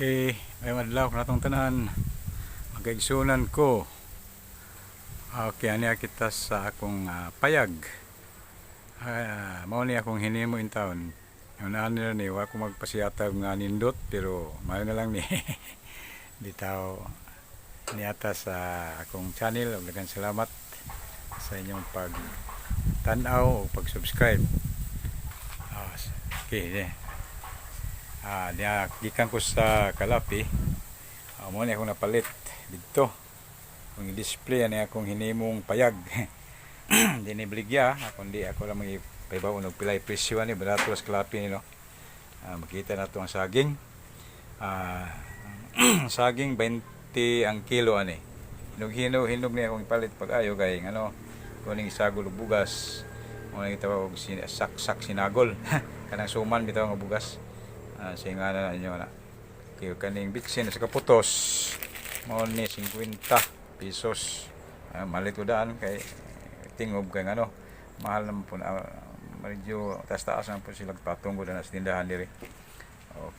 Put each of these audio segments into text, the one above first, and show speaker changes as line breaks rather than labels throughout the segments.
Okay, maayong adlaw kanatong tanan. Magkaigsunan ko. Okay, ani kita sa akong payag. Mao ni akong hinimo in town. Yung ani ni wa ko magpasiyatag nga nindot, pero maayo na lang ni. Bitaw niata sa akong channel ug daghang salamat sa inyong pag tan-aw o pag-subscribe. Okay, yeah. Diya gikan ko sa Kalapi. Mo ni akong napalit didto. Kung i-display ani akong hinimong payag. Di ni baligya, kundi ako lang magpaibaw og pilay presyo ani, barato sa Kalapi ni, no. Makita nato ang saging. Saging 20 ang kilo ani. Hinog hinog hinog ni akong ipalit pag ayo kay ngano kuning sagol ug bugas. Mo ni tawag og saksak sinagol. Kanang suman bitaw nga bugas. Singa na inyo na. Kaya kaning bitsin sa kaputos mao ni 50 pesos. Malit ko daan kay tingob kay ngano mahal naman po na, medyo taas-taas naman po sila patunggo na sa tindahan diri.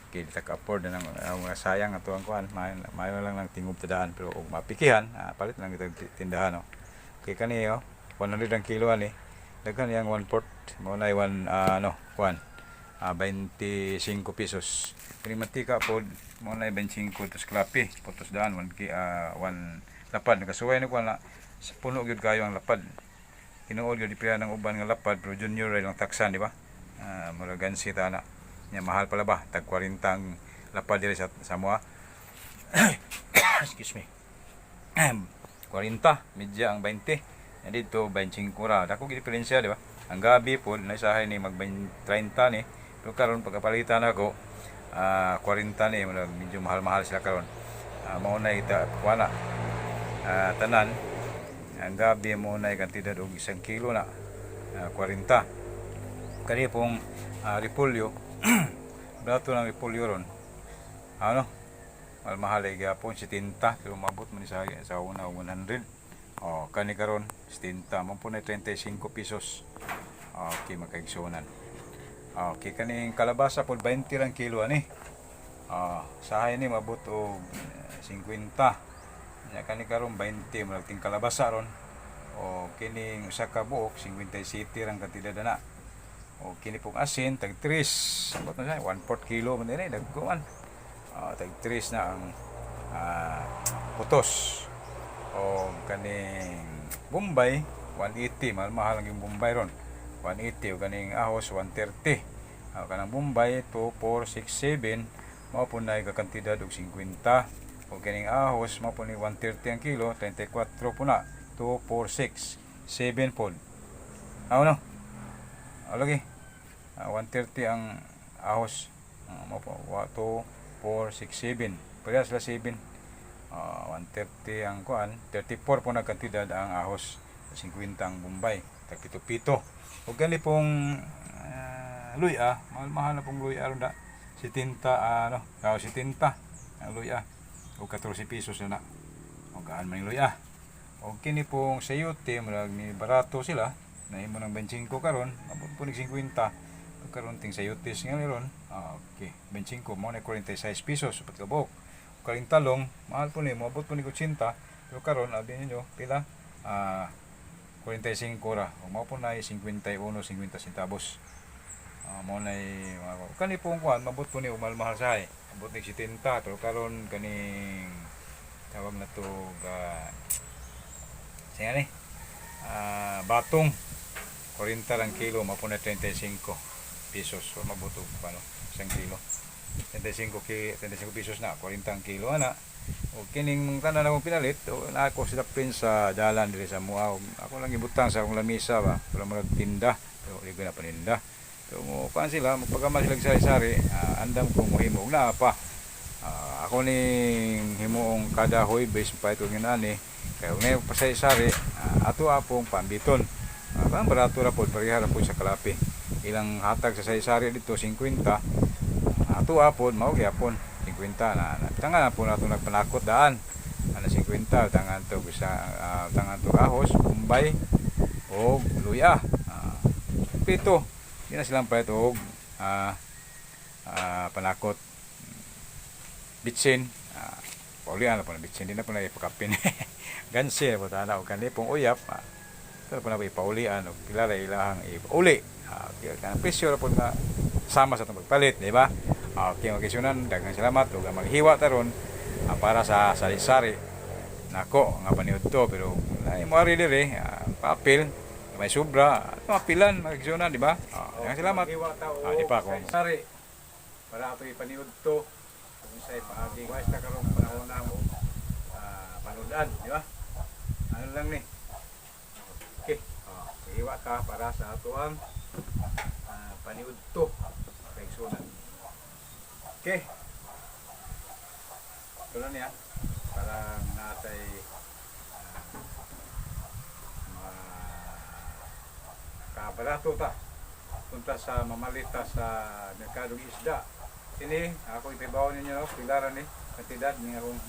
Okay, di ta ka-afford na ng mga sayang ato ang kuan. Maayo, maayo lang ng tingob ta daan, pero og mapikihan, palit lang kita tindahan, no. Okay, kani oh, 100 ang kilo ani. Daghan yang 1 fourth mo na 1 ano kuan 25 pesos. Kini mantika po mo na 25 tos klapi putos daan 1 ki 1 lapad nakasuway ni kuan na sa puno gyud kayo ang lapad. Tinuod gyud di ng uban nga lapad, pero junior ra lang taksan, di ba? Murag gansi ta na. Nya mahal pala ba tag 40 ang lapad diri sa amoa. Excuse me. 40, medya ang 20. Nya dito 25 ra. Dako gyud diferensya, di ba? Ang gabi po naisahay ni mag 30 ni. Pero karon pagkapalitan ako, 40 ni, medyo mahal-mahal sila karon. Mao na ita kuha na. Tanan ang gabi mo na kantidad og 1 kilo na 40. Kani pong repolyo, barato ng repolyo ron. Ano? Mahal mahal ay gyapon 70, pero mabot man ni sa una 100. Oh, kani karon 70 mo po na 35 pesos. Okay, magkaigsunan. Okay, kaning kalabasa po 20 rang kilo ani. Sahay ni mabot og 50. Nya kani karon 20, murag ting kalabasa ron. O kining usa ka buok 57 rang kantidad na. O kini pong asin tag 3. Abot na siya 1/4 kilo man dinhi, dagko man. Tag 3 na ang putos. O kaning Bombay 180, mahal mahal ang yung Bombay ron. 180 o kaning ahos 130. Kanang Bombay 2 4 6 7 mao po na kantidad og 50. O kining ahos mao po ni 130 ang kilo, 34 po na. 2 4 6 7 po. Ano no? Lagi. 130 ang ahos. Mao po 2 4 6 7. Parehas sila 7. 130 ang kuan, 34 po na kantidad ang ahos. 50 ang Bombay, tag pito-pito. O gani pong luya, mahal-mahal na pong luya ron da. 70 ano, 70 ang luya. O 14 pesos na na. O gaan man yung luya. O kini pong sayote, murag ni barato sila. Nahimo ng 25 karon, abot po nig 50. Pag karon ting sayotes nga ron, okay, 25 mo na 46 pesos upat ka buok. Karing talong, mahal po ni, moabot po ni 80, pero karon abi ninyo pila? 45 ra. O mao po na 51 50 centavos. Mo na kani pong kuan, mabot po ni mahal sa abot ni 70, pero karon kaning tawag na to sige ni batong 40 lang kilo, mao po na 35 pesos. So mabuto ano 1 kilo 35 ki 35 pesos na 40 ang kilo ana. O kining tanan akong pinalit o na ako sila pin sa dalan diri sa mua. Ako lang ibutang sa akong lamisa ba pero murag tinda, pero di ko na paninda, pero mo kuan sila magpagama sila sari-sari, andam ko mohimo og naa pa. Ako ning himuong kada Huwebes pa ito ani kay og nay pasay-sari, ato apong pambiton. Parang barato ra pod, pareha ra pod sa Kalapi. Ilang hatag sa sari-sari dito 50, ato apon mao gyapon 50 na. Tanga na po nato nagpanakot daan ana 50, tangan to bisa tangan to ahos, Bombay og luya. Pito di na silang palit og panakot. Bitsin, paulian na po na bitsin, di na po na ipakapin. Gansi na po ta na og kani pong uyap. Ito na po na po ipaulian og pila ra ilahang ipauli. Okay, kanang presyo ra po nga sama sa atong pagpalit, di ba? Okay, mga kaigsuonan, daghang salamat ug ang maghiwa taron para sa sari-sari nako nga paniud to, pero ay mo ari diri papel may sobra ato apilan, mga kaigsuonan, di ba? Daghang salamat. Di pa ko sari para ato ipaniud to kung say paagi wise ta karong panahon na mo panudan, di ba? Ano lang ni. Okay, hiwa ta para sa ato ang paniud to, kaigsuonan. Okay, ito na niya parang natay mga kabarato ta punta sa mamalita sa merkadong isda. Kini ako ipibaw ninyo, no? Pila ra ni kantidad ni akong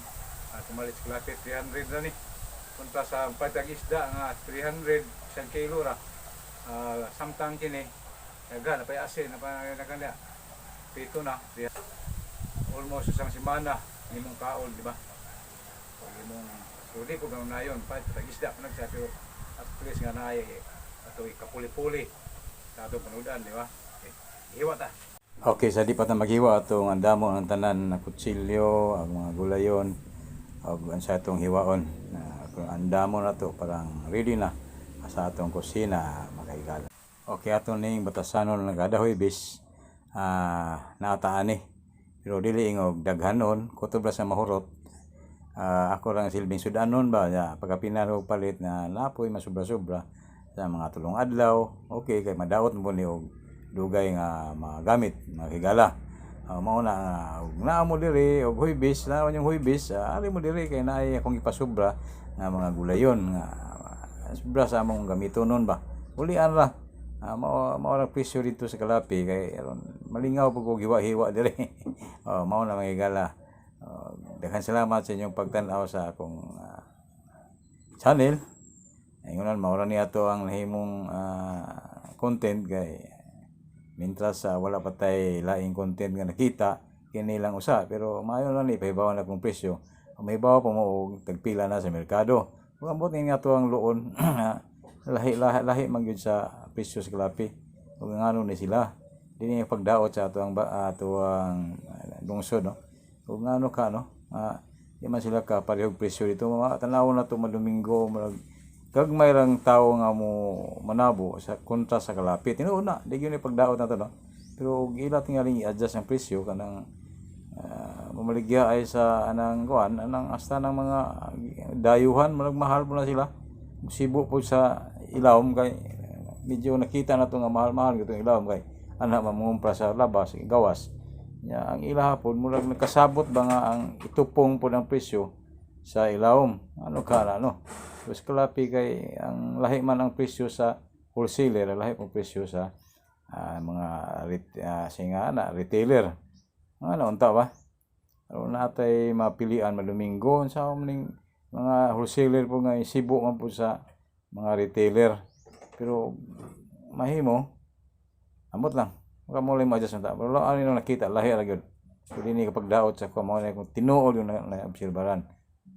tumalit sa Kalapi, 300 ra ni punta sa patag isda nga 300 isang kilo ra. Samtang kini daga na pay asin na pa naganda pito na almost isang semana imong kaon, di ba? Pag imong, pero di ko ganun na yun pa patag isda pa nagsa, pero at least nga naay ato kapuli-puli sa atong panudan, di ba? Okay. Hiwa ta. Okay, sa di pa ta maghiwa, atong andamo ang tanan na kutsilyo, ang mga gulayon, ug ang sa atong hiwaon. Na kung andamo na to, parang ready na sa atong kusina, makahigala. Okay, ato ning batasanon nga kada Huwebes naataan ni. Pero dili ingog daghanon, kutob ra sa mahurot. Ako lang silbing sudanon ba, ya, pagka og palit na napoy masubra-sobra sa mga tulong adlaw, okay, kay madaot mo ni og dugay nga magamit, mga higala. Mao na nga og naa mo diri og Huwebes, naa yung Huwebes, ari mo diri kay naay akong ipasubra nga mga gulayon nga sobra sa among gamitonon ba. Ulian ra. Mao ra presyo dito sa Kalapi kay aron malingaw pag og hiwa-hiwa diri. Oh, mao na, mga higala. Daghan salamat sa inyong pagtan-aw sa akong channel. Ingonan mao ra ni ato ang nahimong content kay mintras sa wala pa tay laing content nga nakita, kini lang usa, pero maayo lang ni pahibaw na kung presyo. Mahibaw pa mo og tagpila na sa merkado. Ug ambot ni nga ato ang luon, lahi lahi, lahi man gyud sa presyo sa Kalapi ug ngano ni sila dili ni pagdaot sa ato ang ato ang lungsod, no? Ug ngano ka, no, di man sila ka parehog presyo dito. Mga tan-aw na to madomingo, murag gagmay rang tawo nga mo manabo sa kontra sa Kalapi. Tinuod na, di gyud ni pagdaot na to, no? Pero og ila tingaling i-adjust ang presyo kanang mamaligya ay sa anang kuan anang hasta ng mga dayuhan, murag mahal po na sila. Sibo po sa ilawom kay medyo nakita na to nga mahal-mahal gitong ilawom kay ana mangumpra sa labas, gawas. Nya ang ilaha pod murag nakasabot ba nga ang itupong po ng presyo sa ilawom. Ano ka na, no? Tapos Kalapi kay ang lahi man ang presyo sa wholesaler, lahi pong presyo sa mga singa na retailer. Ano unta ba? Aron natay mapilian madomingo sa maning mga wholesaler po nga sibo man po sa mga retailer. Pero mahimo amot lang. Maka mo lang ma-adjust unta. Pero ano yung nakita, lahi ra gyud. Pwede ni kapag daot sa kuha mo na kung tinuod yung na obserbaran.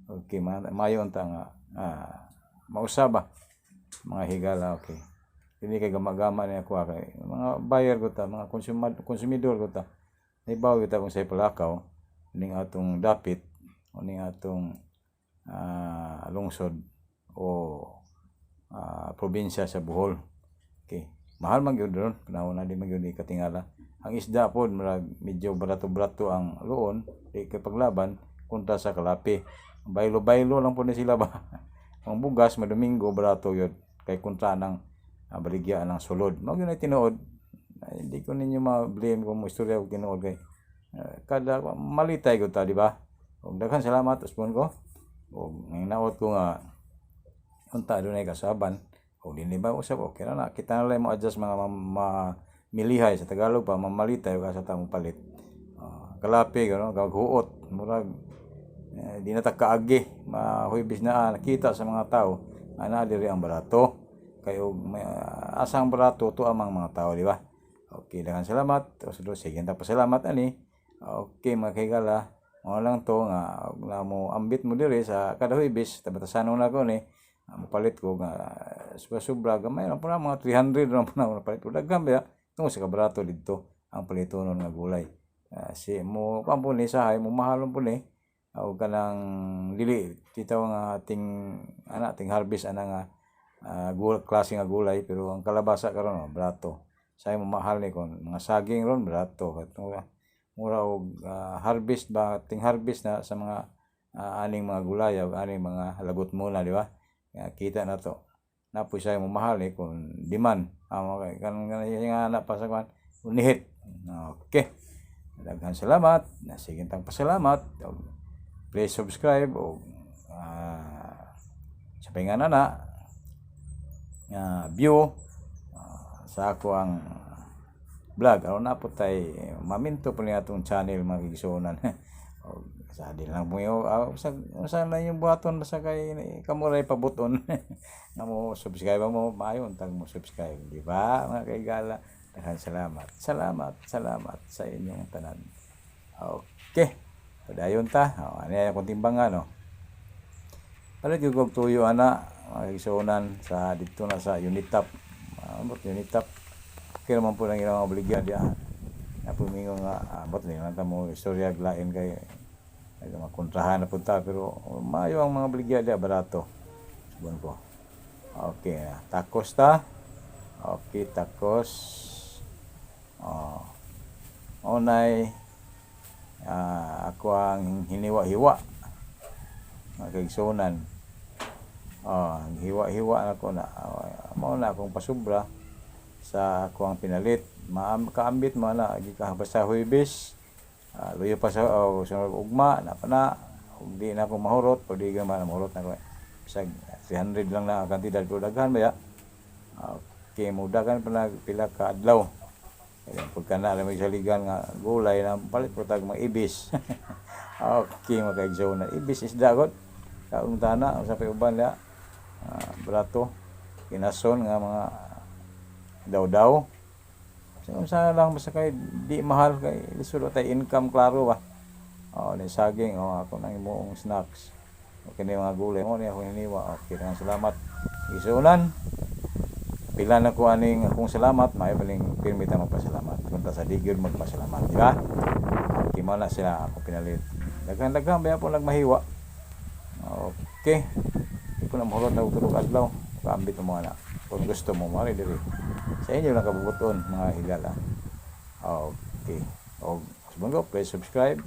Okay, mayo unta nga mausaba ba mga higala, okay. Dili kay gama-gama niya kuha kay mga buyer ko ta, mga konsumidor ko ta. Nahibaw kita kung sa palakaw ning atong dapit o ning atong lungsod o probinsya sa Bohol. Okay. Mahal man gyud ron, panahon na di man gyud ikatingala. Ang isda pod murag medyo barato-barato ang luon, di kay paglaban kontra sa Kalapi. Baylo-baylo lang po ni sila ba. Ang bugas madomingo barato yun kay kontra ng baligya ng sulod. Mao gyud na tinuod. Ay, hindi ko ninyo ma-blame kung mo istorya og tinuod kay kada malitay ko ta, di ba? Ug daghan salamat usbon ko. Ug naot ko nga unta dunay kasaban o dili ba usab, okay ra na kita na lang mo adjust mga mamilihay sa Tagalog pa mamalitay o asa ta mo palit. Kalapi gano gaghuot, murag di na ta kaagi mahuybis na nakita sa mga tao ana diri ang barato kay og may, asang barato to amang mga tao, di ba? Okay, daghan salamat. O sige ta pasalamat ani. Okay, mga kahigala. Mao lang to nga og na mo ambit mo diri sa kada Huwebes, tabatasanon nako ni mopalit ko nga sobra-sobra, gamay lang po na, mga 300 lang po na palit ko. Daghan ba tungod sa kabarato didto ang palitonon nga gulay. Si mo kuan po ni sahay mo mahalon po ni o kanang dili titaw nga ting ana ting harvest ana nga klase nga gulay, pero ang kalabasa karon, oh, barato. Say mo mahal ni kon mga saging ron barato. Katong mura og harvest ba, ting harvest na sa mga aning mga gulay o aning mga lagot muna, di ba? Kita na to napoy say mo mahal ni kung demand okay kanang nga ana pa sa kwan unihit. Okay, daghan salamat. Sige tang pasalamat. Please subscribe o sa pingana na view sa ako ang vlog aron na po tay maminto po niya atong channel, mga kigsuonan. O, sa di lang po yung sa sa na yung buhaton, basta kay kamo ray pabuton nga mo subscribe mo, maayo untag mo subscribe, di ba, mga kaigala? Daghan salamat, salamat, salamat sa inyong tanan. Okay, padayon ta. O, ano yan akong timbangan, no? Palit yung og tuyo ana, mga kigsuonan, sa dito na sa Unitop. Ambot Unitop. Okay naman po lang ilang obliga diya. Napumingo nga ambot ni lang ta mo istorya lain kay ay mga kontrahan na punta, pero maayo ang mga baligya diya, barato. Subon ko. Okay, takos ta. Okay, takos. Oh. Onay ako ang hiniwa-hiwa. Mga kaigsuonan. Oh, hiwa-hiwa na ko na. Oh, mao na akong pasubra sa ako ang pinalit. Maam kaambit mo na gikan pa sa Huwebes. Luyo pa sa, oh, sa ugma na pa na ug di na ako mahurot o di man mahurot na ko. Bisag 300 lang na ang kantidad pero daghan ba ya? Okay, mo dagan pa na pila ka adlaw. Kaya pagka na alam mo saligan nga gulay na palit po tag mga ibis. Okay, mga kaigsuonan. Ibis isda god. Kaong tana sa uban ya. Brato kinason nga mga daw-daw. So, unsa lang, basta kay di mahal kay lisod tay income, klaro ba. Oh, ni saging, oh, ako nang imong snacks. Okay ni mga gulay mo ni ako hiniwa. Okay, daghang salamat. Isunan. Pila na ko aning akong salamat, maayo paling pirmi ta magpasalamat. Kung ta sa digyon magpasalamat, di ba? Okay, mo na sila ako pinalit. Daghan-daghan ba po nagmahiwa. Okay. Di ko na mahulot na og adlaw. Kaambit mo mga na. Kung gusto mo, mari diri. Sa inyo lang kabubuton, mga higala. Okay. O, subong ko, please subscribe.